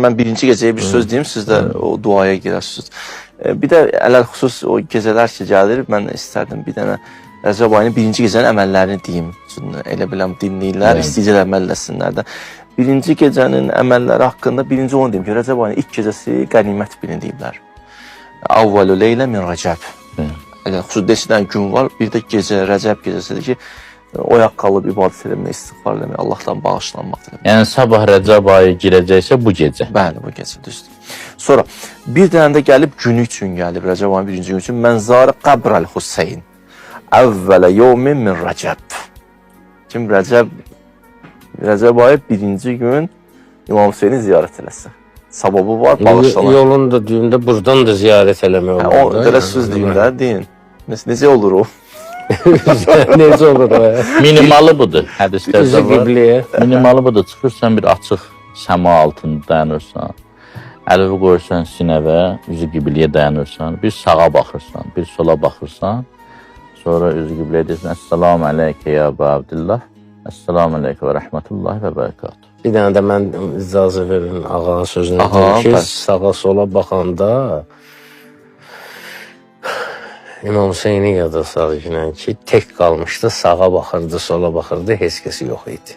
Mən birinci gecəyə bir söz deyim, siz də o duaya girəsiniz. Bir də ələl-xüsus o gecələr ki gəlir, mən istərdim bir dənə Rəcəb ayının birinci gecənin əməllərini deyim. Çünki elə biləm dinləyirlər, istəyəcək əməl eləsinlər də. Birinci gecənin əməlləri haqqında birinci onu deyim ki, Rəcəb ayının ilk gecəsi qənimət bilin deyiblər. Avvalu leylə min Rəcəb. Elə xüsusi neçə gün var, bir də gecə, Rəcəb gecəsidir ki, oyaq qalıb ibadət eləmək, istiğfar eləmək, Allahdan bağışlanmaq diləmək. Yəni sabah Rəcəb ayı girəcəksə bu gecə. Bəli, bu gecə düzdür. Sonra bir dənə də gəlib günü üçün gəlib Rəcəb ayının birinci günü üçün Mənzarə qəbrəl Hüseyn. Əvvələ yevmin min Rəcəb. Kim Rəcəb ayı birinci gün İmam Hüseyni ziyarət eləsə. Savabı var, bağışlanan. Yolun da düyündə buradan da ziyarət eləmək Hə, olar. o da, belə yəni. söz deyim də, deyin. Necə olur o? Necə olur o? Ya? Minimalı budur. Hədislərdə Üzü var. qibliyə. Minimalı budur. Çıxırsan bir açıq səma altında dayanırsan. Əlini qoyursan sinəvə, üzü qibliyə dayanırsan. Bir sağa baxırsan, bir sola baxırsan. Sonra üzü qibliyə deyirsən: "Əssalamu aleykə ya Əbu Abdullah. Əssalamu aleykə və rəhmətullahi və bərəkatuh." Bir dənə də mən icazə verin ağanın sözünü Aha, deyim ki, bəli. sağa sola baxanda İmam Hüseyni yada salır ki, tək qalmışdı, sağa baxırdı, sola baxırdı, heç kəsi yox idi.